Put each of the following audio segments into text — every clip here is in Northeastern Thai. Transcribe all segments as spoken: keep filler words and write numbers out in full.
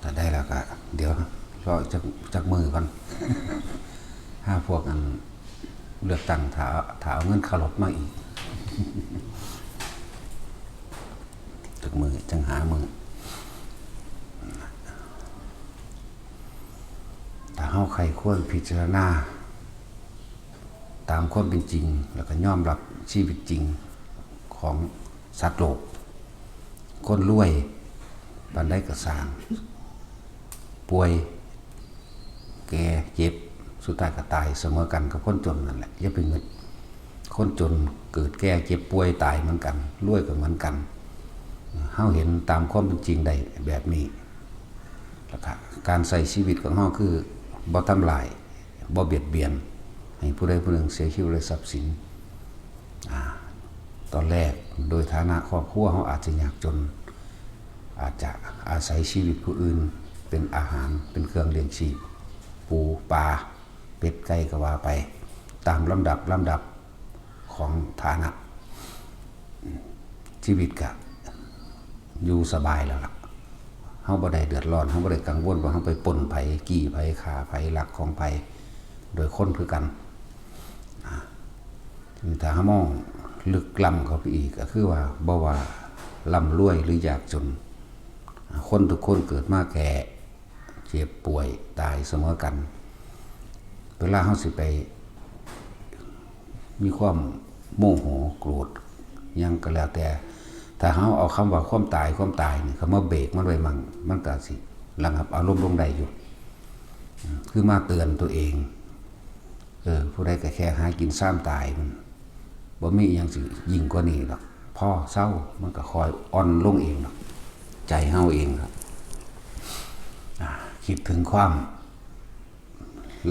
ถ้าได้แล้วก็เดี๋ยวรอจักจักมื้อก่อน หาพวกอันเลือกตั้ง ถ้า ถ้าเอาเงินค่ารถมาอีก จักมื้อจั่งหามื้อ ถ้าเฮาใคร่ครวญพิจารณา ตามความเป็นจริง แล้วก็ยอมรับชีวิตจริงของสัตว์โลก คนรวยปานใดก็ซ่าง ป่วย แก่ เจ็บ สุดท้ายก็ตายเสมอกันกับคนจนนั่นแหละ อย่าไปงึด คนจนเกิดแก่เจ็บป่วยตายเหมือนกัน รวยก็เหมือนกัน เฮาเห็นตามความเป็นจริงได้แบบนี้ แล้วก็การใช้ชีวิตของเฮาคือบ่ทำลาย บ่เบียดเบียน ให้ผู้ใดผู้หนึ่งเสียชีวิตและทรัพย์สิน อ่า ตอนแรกโดยฐานะครอบครัวเฮาอาจจะยากจน อาจจะอาศัยชีวิตผู้อื่นเป็นอาหาร เป็นเครื่องเลี้ยงชีพ ปู ปลา เป็ด ไก่ ก็ว่าไป ตามลำดับ ลำดับของฐานะ ชีวิตก็อยู่สบายแล้วล่ะ เฮาบ่ได้เดือดร้อน เฮาบ่ได้กังวลว่าเฮาไปปล้นไผ จี้ไผ ฆ่าไผ ลักของไผ โดยคนคือกัน อ่า ถ้าเฮามองลึกล้ำเข้าไปอีก ก็คือว่าบ่ว่าร่ำรวยหรือยากจน คนทุกคนเกิดมาแก่ เจ็บป่วย ตายเสมอกัน เวลาเฮาสิไป มีความโมโหโกรธหยังก็แล้วแต่ ถ้าเฮาเอาคำว่าความตาย ความตายนี่เข้ามาเบรกมันไว้มั่ง มันก็สิระงับอารมณ์ลงได้อยู่ คือมาเตือนตัวเอง เออ ผู้ใดก็แค่หากินซ่ามตาย มันบ่มีอิหยังสิยิ่งกว่านี้ดอก พอเซา มันก็ค่อยอ่อนลงเองดอก ใจเฮาเองครับ อ่า คิดถึงความ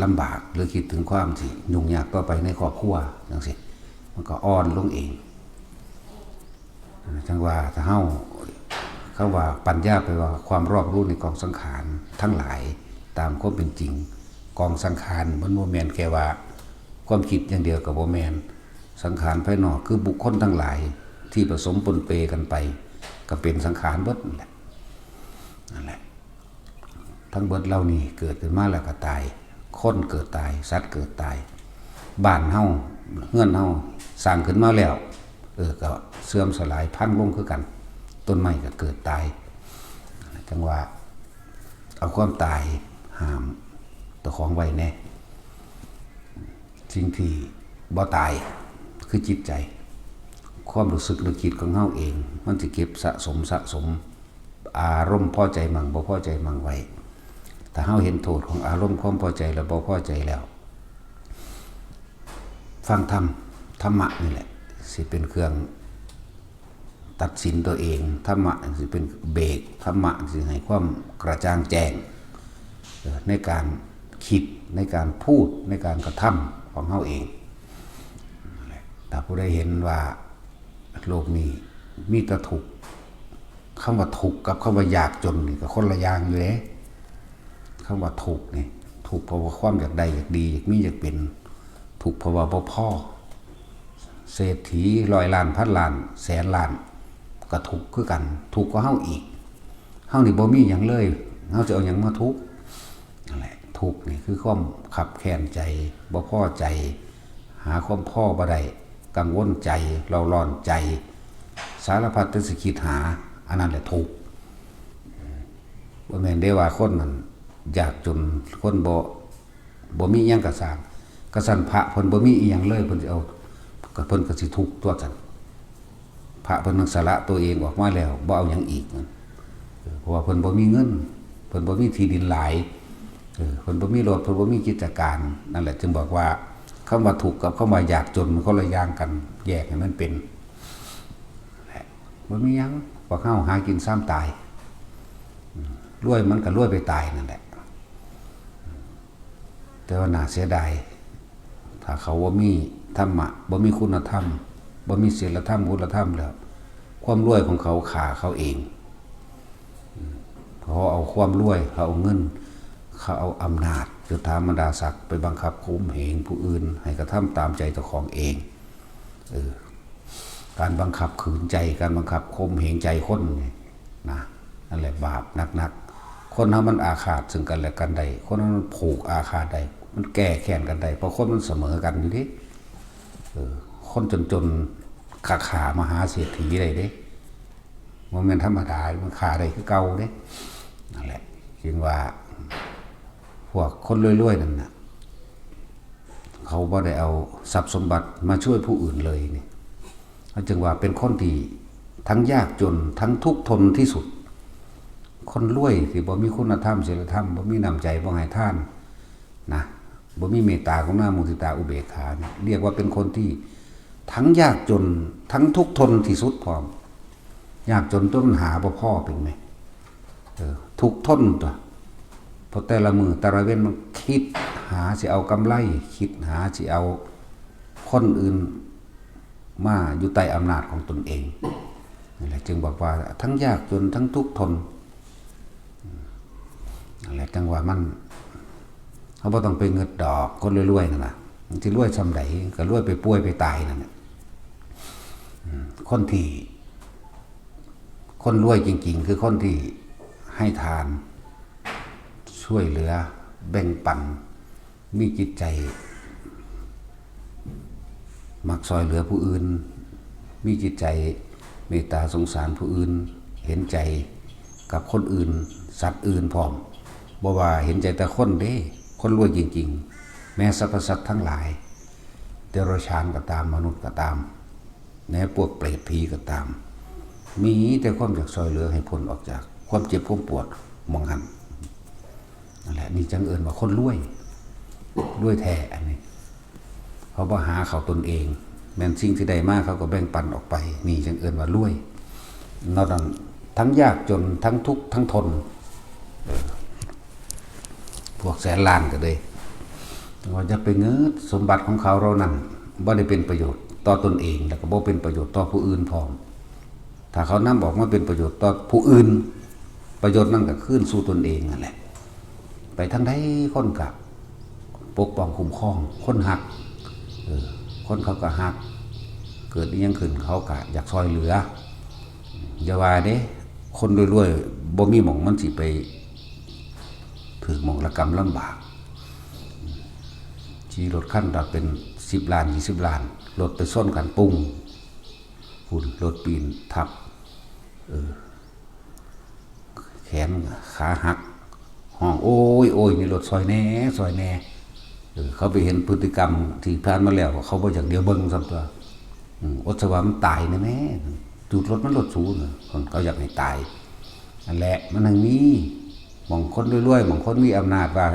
ลำบาก หรือคิดถึงความที่ยุ่งยากต่อไปในครอบครัวจั่งซี้ มันก็อ่อนลงเอง จั่งว่าถ้าเฮา คำว่าปัญญาแปลว่าความรอบรู้ในกองสังขารทั้งหลายตามความเป็นจริง กองสังขารมันบ่แม่นแค่ว่าความคิดอย่างเดียวก็บ่แม่น สังขารภายนอกคือบุคคลทั้งหลายที่ผสมปนเปกันไป ก็เป็นสังขารเบิดนั่นแหละ นั่นแหละ ทั้งเบิดเหล่านี้เกิดขึ้นมาแล้วก็ตาย คนเกิดตาย สัตว์เกิดตาย บ้านเฮา เฮือนเฮา สร้างขึ้นมาแล้ว เออ ก็เสื่อมสลายพังลงคือกัน ต้นไม้ก็เกิดตาย จั่งว่า เอาความตายห้ามเจ้าของไว้แน่ สิ่งที่บ่ตายคือจิตใจ ความรู้สึกนึกคิดของเฮาเอง มันสิเก็บสะสม สะสม อารมณ์พอใจมั่งบ่พอใจมั่งไว้ ถ้าเฮาเห็นโทษของอารมณ์ความพอใจและบ่พอใจแล้ว ฟังธรรม ธรรมะนี่แหละ สิเป็นเครื่องตัดสินตัวเอง ธรรมะสิเป็นเบรก ธรรมะสิให้ความกระจ่างแจ้ง เอ่อ ในการคิด ในการพูด ในการกระทำของเฮาเอง ถ้าผู้ใดเห็นว่าโลกนี้มีแต่ทุกข์ คำว่าทุกข์กับคำว่ายากจนนี่ก็คนละอย่างอยู่เด้ คำว่าทุกข์นี่ ทุกข์เพราะว่าความอยากได้ อยากดี อยากมี อยากเป็น ทุกข์เพราะว่าบ่พอ เศรษฐีร้อยล้าน พันล้าน แสนล้าน ก็ทุกข์คือกัน ทุกข์กว่าเฮาอีก เฮานี่บ่มีหยังเลย เฮาสิเอาหยังมาทุกข์ นั่นแหละ ทุกข์นี่คือความคับแค้นใจ บ่พอใจ หาความพอบ่ได้ กังวลใจ เร่าร้อนใจ สารพัดที่สิคิดหา อันนั้นแหละทุกข์ บ่แม่นเด้ว่าคนนั้นยากจน คนบ่ บ่มีอิหยังก็ซ่าง กะซั้นพระเพิ่นบ่มีอิหยังเลย เพิ่นสิเอา กะเพิ่นก็สิทุกข์ตั๊วซั้น พระเพิ่นสละตัวเองออกมาแล้ว บ่เอาหยังอีก เออ เพราะว่าเพิ่นบ่มีเงิน เพิ่นบ่มีที่ดินหลาย เออ เพิ่นบ่มีรถ เพิ่นบ่มีกิจการ นั่นแหละจึงบอกว่า คำว่าทุกข์กับคำว่ายากจนมันคนละอย่างกัน แยกให้มันเป็น แหละ บ่มีหยัง พวกเฮาหากินซ่ามตาย อืม รวยมันก็รวยไปตายนั่นแหละ แต่ว่าน่าเสียดาย ถ้าเขาบ่มีธรรมะ บ่มีคุณธรรม บ่มีศีลธรรม คุณธรรมแล้ว ความรวยของเขาฆ่าเขาเอง อืม เขาเอาความรวย เขาเอาเงิน เขาเอาอำนาจ ยศถาบรรดาศักดิ์ ไปบังคับข่มเหงผู้อื่น ให้กระทำตามใจเจ้าของเอง เออ การบังคับขืนใจ การบังคับข่มเหงใจคนนี่นะ นั่นแหละบาปหนักๆ คนเฮามันอาฆาตซึ่งกันและกันได้ คนเฮามันผูกอาฆาตได้ มันแก้แค้นกันได้ เพราะคนมันเสมอกันอยู่เด้ เออ คนจนๆ ขาขามหาเศรษฐีได้เด้ บ่แม่นธรรมดา มันฆ่าได้คือเก่าเด้ นั่นแหละ จึงว่า พวกคนรวยๆ นั่นน่ะ เขาบ่ได้เอาทรัพย์สมบัติมาช่วยผู้อื่นเลยนี่ เขาจึงว่าเป็นคนที่ทั้งยากจนทั้งทุกข์ทนที่สุด คนรวยที่บ่มีคุณธรรมศีลธรรม บ่มีน้ำใจ บ่ให้ทานนะ บ่มีเมตตากรุณามุทิตาอุเบกขาเนี่ย เรียกว่าเป็นคนที่ทั้งยากจนทั้งทุกข์ทนที่สุดพร้อม ยากจนจนหาบ่พอเป็นไง เออ ทุกข์ทนตัว เพราะแต่ละมื้อแต่ละเว็นมันคิดหาสิเอากำไร คิดหาสิเอาคนอื่นมาอยู่ใต้อำนาจของตนเอง นั่นแหละจึงบอกว่าทั้งยากจนทั้งทุกข์ทน นั่นแหละจังว่ามัน เขาบ่ต้องไปเงิดดอก คนรวยๆ นั่นน่ะ มันสิรวยส่ำใด ก็รวยไปป่วยไปตายนั่นน่ะ อืม คนที่ คนรวยจริงๆ คือคนที่ให้ทาน ช่วยเหลือ แบ่งปัน มีจิตใจ มักซอยเหลือผู้อื่น มีจิตใจเมตตาสงสารผู้อื่น เห็นใจกับคนอื่น สัตว์อื่นพร้อม บ่ว่าเห็นใจแต่คนเด้ คนรวยจริงๆ แม้สรรพสัตว์ทั้งหลาย เดรัจฉานก็ตาม มนุษย์ก็ตาม แม้พวกเปรตผีก็ตาม มีแต่ความอยากซอยเหลือให้พ้นออกจากความเจ็บความปวดหม่องหั้น นั่นแหละ นี่จังเอิ้นว่าคนรวย รวยแท้อันนี้ เขาบ่หาเขาตนเอง แม่นสิ่งที่ได้มาเขาก็แบ่งปันออกไป นี่จังเอิ้นว่ารวย นอกนั้นทั้งยากจนทั้งทุกข์ทั้งทน เออ พวกแสนล้านก็เลย ว่าอย่าไปเงิดสมบัติของเขาเหล่านั้น บ่ได้เป็นประโยชน์ต่อตนเอง แล้วก็บ่เป็นประโยชน์ต่อผู้อื่นพร้อม ถ้าเขานำออกมาเป็นประโยชน์ต่อผู้อื่น ประโยชน์นั้นก็คืนสู่ตนเองนั่นแหละ ไปทางใดคนก็ปกป้องคุ้มครอง คนฮัก เออ คนเขาก็ฮัก เกิดอิหยังขึ้นเขาก็อยากซอยเหลือ อย่าว่าเด้ คนรวยๆ บ่มีหม่องมันสิไปถืกหม่องละกำลำบาก ขี่รถคันละเป็นสิบล้าน ยี่สิบล้าน รถไปชนกันปุ้ง พุ่น รถปีนทับ เออ แขนขาหัก ฮ้อง "โอ้ย โอ้ย มีรถซอยแหน่ ซอยแหน่" เออ เขาไปเห็นพฤติกรรมที่ผ่านมาแล้ว เขาบ่อยากเดียวเบิ่งซ้ำตัว อืม อดสว่ามันตายแน่ๆ จูดรถมันรถสูนน่ะ เขาอยากให้ตาย นั่นแหละ มันทั้งมี หม่องคนรวยๆ หม่องคนมีอำนาจว่า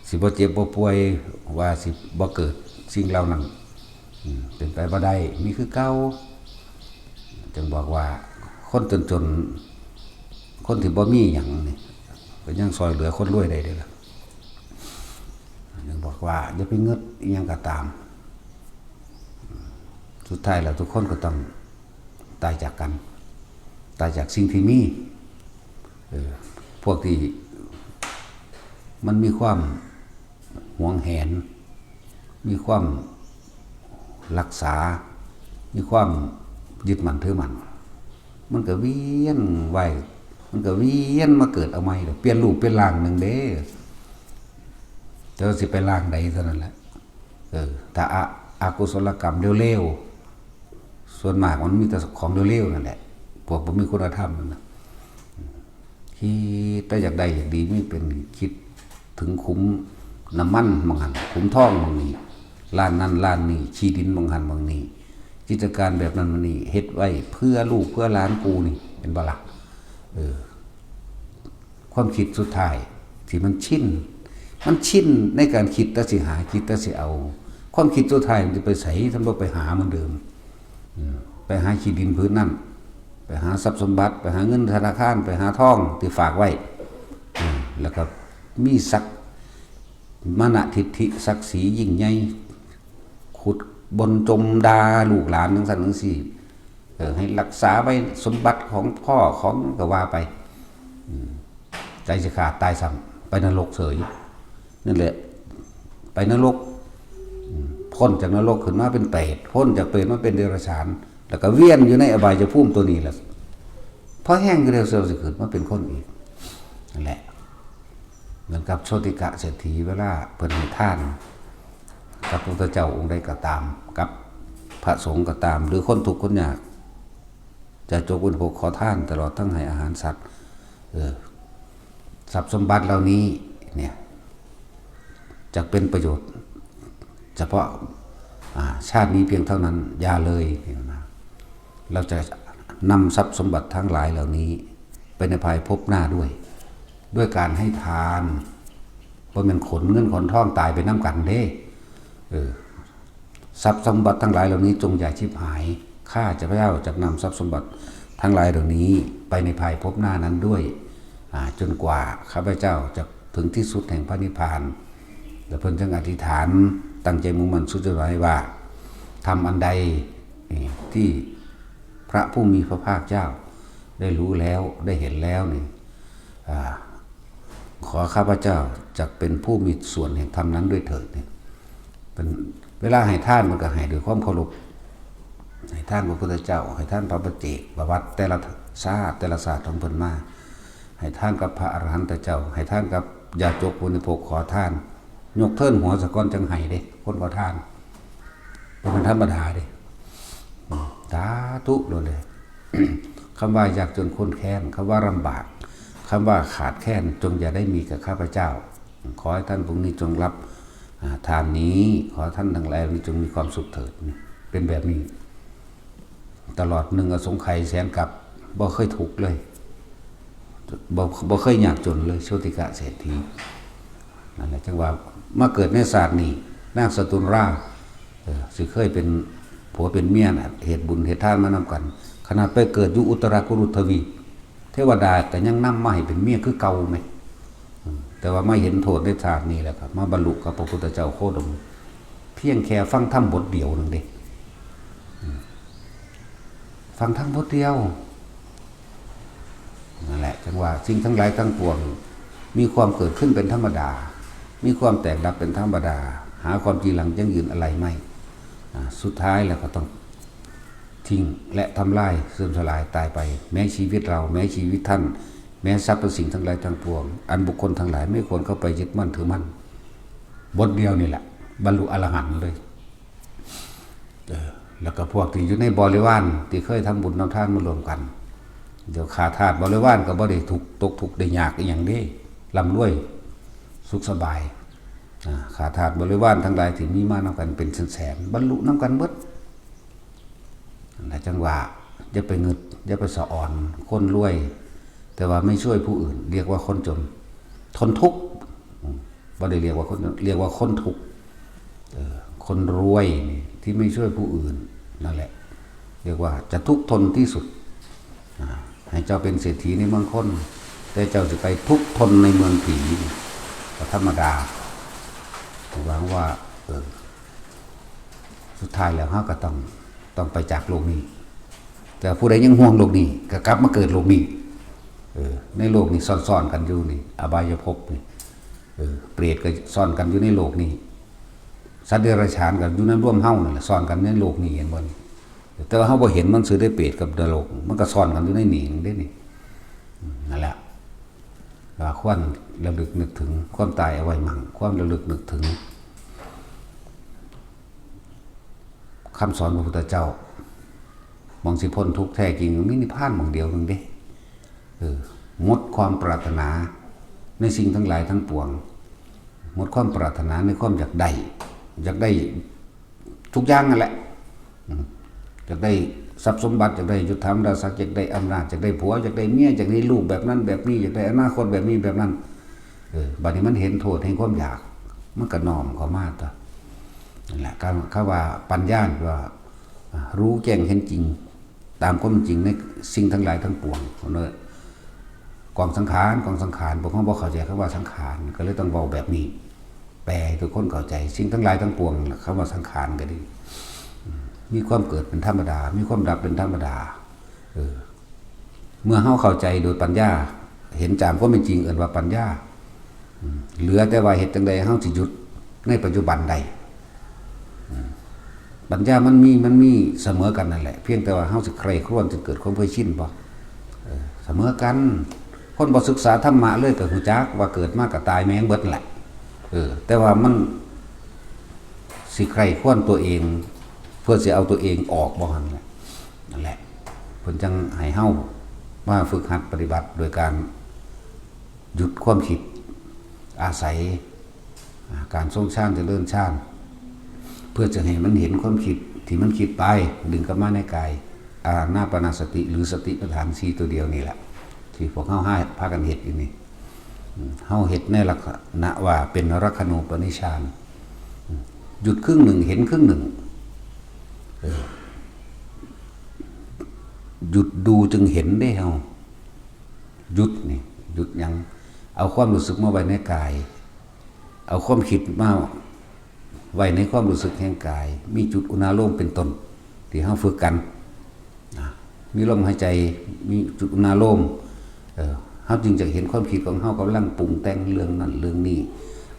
สิบ่เจ็บบ่ป่วย ว่าสิบ่เกิดสิ่งเหล่านั้น อืม เป็นไปบ่ได้ มีคือเก่า จึงบอกว่าคนจนๆ คนที่บ่มีหยังนี่ ก็ยังซอยเหลือคนรวยได้เด้อล่ะ จึงบอกว่าอย่าไปเงิดอิหยังก็ตาม สุดท้ายแล้วทุกคนก็ต้องตายจากกัน ตายจากสิ่งที่มี เออ พวกที่มันมีความหวงแหน มีความรักษา มีความยึดมั่นถือมั่น มันก็เวียนว่าย มันก็เวียนมาเกิดเอาใหม่ดอก เปลี่ยนรูปเป็นร่างหนึ่งเด้ แต่ว่าสิไปร่างใดเท่านั้นแหละ เออ ถ้าอ-, อกุศลกรรมเร็วๆ ส่วนมากมันมีแต่ของเร็วๆ นั่นแหละ พวกบ่มีคุณธรรมนั่นน่ะ คิดแต่อยากได้อยากดี มีเป็นคิดถึงขุมน้ำมันหม่องหั้น ขุมทองหม่องนี้ ล้านนั้นล้านนี้ ขี้ดินหม่องหั้นหม่องนี้ กิจการแบบนั้นหม่องนี้ เฮ็ดไว้เพื่อลูกเพื่อหลานกูนี่ เห็นบ่ล่ะ เออ ความคิดสุดท้ายที่มันชิน มันชินในการคิดแต่สิหา คิดแต่สิเอา ความคิดสุดท้ายมันจะไปไส ถ้าบ่ไปหาเหมือนเดิม อืม ไปหาขี้ดินผืนนั้น ไปหาทรัพย์สมบัติ ไปหาเงินธนาคาร ไปหาทองที่ฝากไว้ อืม แล้วก็มีศักดิ์ มานะทิฐิ ศักดิ์ศรียิ่งใหญ่ ขุดบ่นจมด่าลูกหลานจั่งซั้นจั่งซี้ เออ ให้รักษาไว้สมบัติของพ่อของก็ว่าไป อืม ใจสิขาดตายซ้ำ ไปนรกเฉย นั่นแหละ ไปนรก อืม พ้นจากนรกขึ้นมาเป็นเปรต พ้นจากเปรตมาเป็นเดรัจฉาน แล้วก็เวียนอยู่ในอบายภูมิตัวนี้แหละ พอแห้งอยู่แล้วเสียวสิขึ้นมาเป็นคนอีก นั่นแหละ เหมือนกับโชติกะเศรษฐีเวลาเพิ่นให้ทาน กับพระพุทธเจ้าองค์ใดก็ตาม กับพระสงฆ์ก็ตาม หรือคนทุกข์คนยาก จะจกอุปโภคขอทานตลอดทั้งให้อาหารสัตว์ เออ ทรัพย์สมบัติเหล่านี้เนี่ย จะเป็นประโยชน์ เฉพาะ อ่า ชาตินี้เพียงเท่านั้น อย่าเลยเนี่ยนะ เราจะนำทรัพย์สมบัติทั้งหลายเหล่านี้ ไปในภายภพหน้าด้วย ด้วยการให้ทาน เพราะมันขนเงินขนทองตายไปน้ำกันเด้ เออ ทรัพย์สมบัติทั้งหลายเหล่านี้จงอย่าชิบหาย ข้าพเจ้าจะนำทรัพย์สมบัติทั้งหลายเหล่านี้ไปในภายภพหน้านั้นด้วย อ่า จนกว่าข้าพเจ้าจะถึงที่สุดแห่งพระนิพพาน แล้วเพิ่นจึงอธิษฐานตั้งใจมุ่งมั่นสุดจะไว้ว่า ทำอันใด นี่ ที่พระผู้มีพระภาคเจ้าได้รู้แล้วได้เห็นแล้วนี่ อ่า ขอข้าพเจ้าจักเป็นผู้มีส่วนแห่งธรรมนั้นด้วยเถิดเนี่ย เป็นเวลาให้ทานมันก็ให้ด้วยความเคารพ ให้ทานพระพุทธเจ้า ให้ทานพระปัจเจกประวัติแต่ละชาติแต่ละชาติของเพิ่นมา ให้ทานกับพระอรหันตเจ้า ให้ทานกับญาติโยมผู้นิพพานขอทาน ยกเทินหัวสะก้อนจังไห้เด้ คนขอทานเป็นธรรมดาเด้ สาธุเลย คำว่ายากจนข้นแค้น คำว่าลำบาก คำว่าขาดแคลน จงอย่าได้มีกับข้าพเจ้า ขอให้ท่านพวกนี้จงรับ อ่า ทานนี้ ขอท่านทั้งหลายนี้จงมีความสุขเถิด เป็นแบบนี้ ตลอดหนึ่งอสงไขยแสนกับ บ่เคยทุกข์เลย บ่ บ่เคยยากจนเลย โชติกะเศรษฐี นั่นแหละจังว่ามาเกิดในชาตินี้ นางสตุนรา เออ สิเคยเป็นผัวเป็นเมียน่ะ เหตุบุญเหตุทานมานำกัน ขนาดไปเกิดอยู่อุตรากุรุทวีป เทวดาก็ยังนำมาให้เป็นเมียคือเก่าไหม อืม แต่ว่ามาเห็นโทษในชาตินี้แล้วครับ มาบรรลุกับพระพุทธเจ้าโคดม เพียงแค่ฟังธรรมบทเดียวนึงเด้ อืม ฟังธรรมบทเดียว นั่นแหละจังว่าสิ่งทั้งหลายทั้งปวง มีความเกิดขึ้นเป็นธรรมดา มีความแตกดับเป็นธรรมดา หาความจีรังยั่งยืนอะไรไม่ อ่า สุดท้ายแล้วก็ต้องทิ้งและทำลายเสื่อมสลายตายไป แม้ชีวิตเรา แม้ชีวิตท่าน แม้สรรพสิ่งทั้งหลายทั้งปวง อันบุคคลทั้งหลายไม่ควรเข้าไปยึดมั่นถือมั่น บทเดียวนี่แหละ บรรลุอรหันต์เลย เออ แล้วก็พวกที่อยู่ในบริวารที่เคยทำบุญทำทานมารวมกัน เดี๋ยวข้าทาสบริวารก็บ่ได้ทุกข์ตกทุกข์ได้ยากอีหยังเด้ ร่ำรวยสุขสบาย อ่า ข้าทาสบริวารทั้งหลายที่มีมานำกันเป็นแสนๆ บรรลุนำกันเบิด นั่นแหละจังว่าอย่าไปงึด อย่าไปสะออน คนรวย แต่ว่าไม่ช่วยผู้อื่น เรียกว่าคนจน ทนทุกข์ อืม บ่ได้เรียกว่าคนจน เรียกว่าคนทุกข์ เออ คนรวยนี่ที่ไม่ช่วยผู้อื่น นั่นแหละ เรียกว่าจะทุกข์ทนที่สุด อ่า ให้เจ้าเป็นเศรษฐีในเมืองคน แต่เจ้าจะไปทุกข์ทนในเมืองผี ก็ธรรมดา หวังว่า เออ สุดท้ายแล้วเราก็ต้อง ต้องไปจากโลกนี้ แต่ผู้ใดยังห่วงโลกนี้ ก็กลับมาเกิดโลกนี้ เออ ในโลกนี้ซ้อนๆกันอยู่นี่ อบายภพนี่ เออ เปรตก็ซ้อนกันอยู่ในโลกนี้ สัตว์เดรัจฉานก็อยู่ในร่วมเฮานั่นแหละ ซ้อนกันในโลกนี้ เห็นบ่นี่ แต่ว่าเฮาบ่เห็นมันซื่อได้ เปรตกับนรก มันก็ซ้อนกันอยู่ในนี่เด้นี่ อืม นั่นแหละ ว่าควรระลึกนึกถึงความตายเอาไว้มั่ง ความระลึกนึกถึงคำสอนพระพุทธเจ้า หม่องสิพ้นทุกข์แท้จริง มีนิพพานหม่องเดียวนึงเด้ เออ หมดความปรารถนาในสิ่งทั้งหลายทั้งปวง หมดความปรารถนาในความอยากได้ อยากได้ทุกอย่างนั่นแหละ อืม อยากได้ทรัพย์สมบัติ อยากได้ยศถาบรรดาศักดิ์ อยากได้อำนาจ อยากได้ผัว อยากได้เมีย อยากได้ลูกแบบนั้นแบบนี้ อยากได้อนาคตแบบนี้แบบนั้น เออ บัดนี้มันเห็นโทษแห่งความอยาก มันก็น้อมเข้ามาตัว นั่นแหละ คำ คำว่าปัญญานี่ว่า อ่า รู้แจ้งเห็นจริง ตามความจริงในสิ่งทั้งหลายทั้งปวง เนาะ กองสังขาร กองสังขาร พวกเขาบ่เข้าใจคำว่าสังขาร ก็เลยต้องเว้าแบบนี้ แปลให้ทุกคนเข้าใจ สิ่งทั้งหลายทั้งปวง คำว่าสังขารก็ดี อืม มีความเกิดเป็นธรรมดา มีความดับเป็นธรรมดา เออ เมื่อเฮาเข้าใจโดยปัญญา เห็นตามความเป็นจริง เอิ้นว่าปัญญา อืม เหลือแต่ว่าเฮ็ดจั่งใดเฮาสิหยุดในปัจจุบันได้ อืม ปัญญามันมี มันมีเสมอกันนั่นแหละ เพียงแต่ว่าเฮาสิใคร่ครวญจนเกิดความเคยชินบ่ เออ เสมอกัน คนบ่ศึกษาธรรมะเลยก็ฮู้จักว่าเกิดมาก็ตายแม่งเบิดแหละ เออ แต่ว่ามันสิใคร่ครวญตัวเอง เพื่อสิเอาตัวเองออกบ่หั่นแหละ นั่นแหละ เพิ่นจังให้เฮามาฝึกหัดปฏิบัติโดยการหยุดความคิด อาศัย อ่า การทรงฌานเจริญฌาน เพื่อจะให้มันเห็นความคิดที่มันคิดไป ดึงกลับมาในกาย อานาปานสติ หรือสติปัฏฐานสี่ตัวเดียวนี่แหละ ที่พวกเฮาหา พากันเฮ็ดอยู่นี่ อืม เฮาเฮ็ดในลักษณะว่าเป็นรักขณูปนิชฌาน อืม หยุดครึ่งหนึ่ง เห็นครึ่งหนึ่ง เออ หยุดดูจึงเห็นเด้เฮา หยุดนี่ หยุดหยัง เอาความรู้สึกมาไว้ในกาย เอาความคิดมาไว้ในความรู้สึกแห่งกาย มีจุดอุณาโลมเป็นต้น ที่เฮาฝึกกัน นะ มีลมหายใจ มีจุดอุณาโลม เออ เฮาจึงจะเห็นความคิดของเฮากำลังปรุงแต่งเรื่องนั้นเรื่องนี้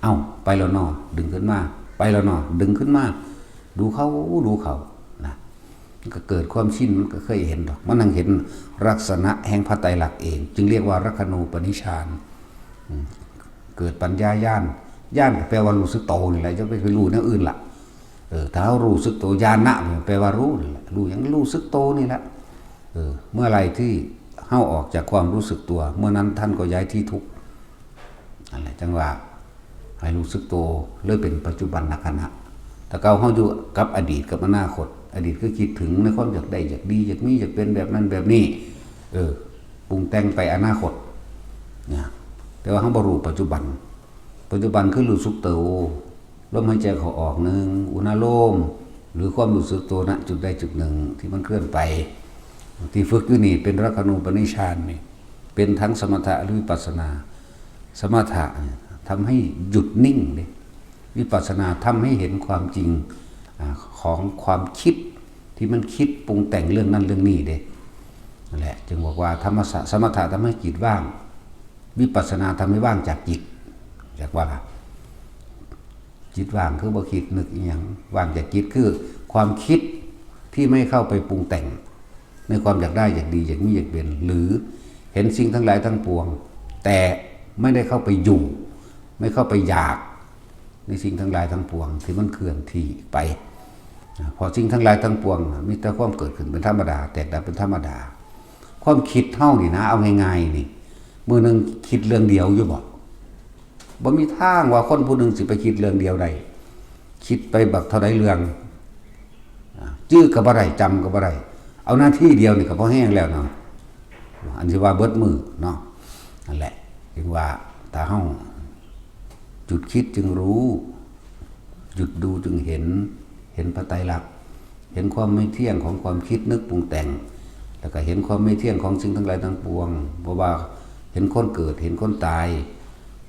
เอ้า ไปแล้วเนาะ ดึงขึ้นมา ไปแล้วเนาะ ดึงขึ้นมา ดูเขา ดูเขา นะ มันก็เกิดความชิน มันก็เคยเห็นดอก มันนั่งเห็นลักษณะแห่งพระไตรลักษณ์เอง จึงเรียกว่ารักขณูปนิชฌาน อืม เกิดปัญญาญาณ ญาณก็แปลว่ารู้สึกโตนี่แหละ จะไปรู้แนวอื่นล่ะ เออ ถ้าเฮารู้สึกโต ญาณะนี่แปลว่ารู้นี่แหละ รู้หยัง รู้สึกโตนี่แหละ เออ เมื่อไหร่ที่เฮาออกจากความรู้สึกตัว เมื่อนั้นท่านก็ย้ายที่ทุกข์ นั่นแหละ จังว่าให้รู้สึกโต เลยเป็นปัจจุบันขณะ แต่เก่าเฮาอยู่กับอดีตกับอนาคต อดีตคือคิดถึงในความอยากได้ อยากดี อยากมี อยากเป็นแบบนั้นแบบนี้ เออ ปรุงแต่งไปอนาคต นะ แต่ว่าเฮาบ่รู้ปัจจุบัน ปัจจุบันคือรู้สึกโต ลมหายใจเข้าออกหนึ่ง อุณาโลม หรือความรู้สึกตัว ณ จุดใดจุดหนึ่งที่มันเคลื่อนไป ที่ฝึกอยู่นี่เป็นรักขณูปนิชฌานนี่ เป็นทั้งสมถะหรือวิปัสสนา สมถะเนี่ยทำให้หยุดนิ่งเลย วิปัสสนาทำให้เห็นความจริง อ่า ของความคิดที่มันคิดปรุงแต่งเรื่องนั้นเรื่องนี้เด้ นั่นแหละ จึงบอกว่าธรรมะ สมถะทำให้จิตว่าง วิปัสสนาทำให้ว่างจากจิต เรียกว่า จิตว่างคือบ่คิดนึกอิหยัง ว่างจากจิตคือความคิดที่ไม่เข้าไปปรุงแต่ง ในความอยากได้ อยากดี อยากมี อยากเป็น หรือเห็นสิ่งทั้งหลายทั้งปวง แต่ไม่ได้เข้าไปอยู่ ไม่เข้าไปอยากในสิ่งทั้งหลายทั้งปวงที่มันเคลื่อนที่ไป เพราะสิ่งทั้งหลายทั้งปวงน่ะมีแต่ความเกิดขึ้นเป็นธรรมดา แตกดับเป็นธรรมดา ความคิดเฮานี่นะ เอาง่ายๆนี่ มื้อหนึ่งคิดเรื่องเดียวอยู่บ่ บ่มีทางว่าคนผู้หนึ่งสิไปคิดเรื่องเดียวได้ คิดไปบักเท่าใดเรื่อง อ่า จื้อก็บ่ได้ จำก็บ่ได้ เอานาทีเดียวนี่ก็พอแฮงแล้วเนาะ อันที่ว่าเบิดมื้อเนาะ นั่นแหละ จึงว่าถ้าเฮาหยุดคิดจึงรู้ หยุดดูจึงเห็น เห็นพระไตรลักษณ์ เห็นความไม่เที่ยงของความคิดนึกปรุงแต่ง แล้วก็เห็นความไม่เที่ยงของสิ่งทั้งหลายทั้งปวง เพราะว่าเห็นคนเกิด เห็นคนตาย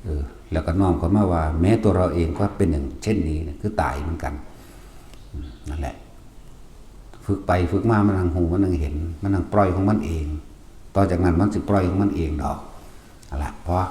เออ แล้วก็น้อมเข้ามาว่า แม้ตัวเราเองก็เป็นอย่างเช่นนี้นะ คือตายเหมือนกัน อืม นั่นแหละ ฝึกไปฝึกมามันนั่งฮู้ มันนั่งเห็น มันนั่งปล่อยของมันเอง ต่อจากนั้นมันสิปล่อยของมันเองดอก นั่นแหละ เพราะ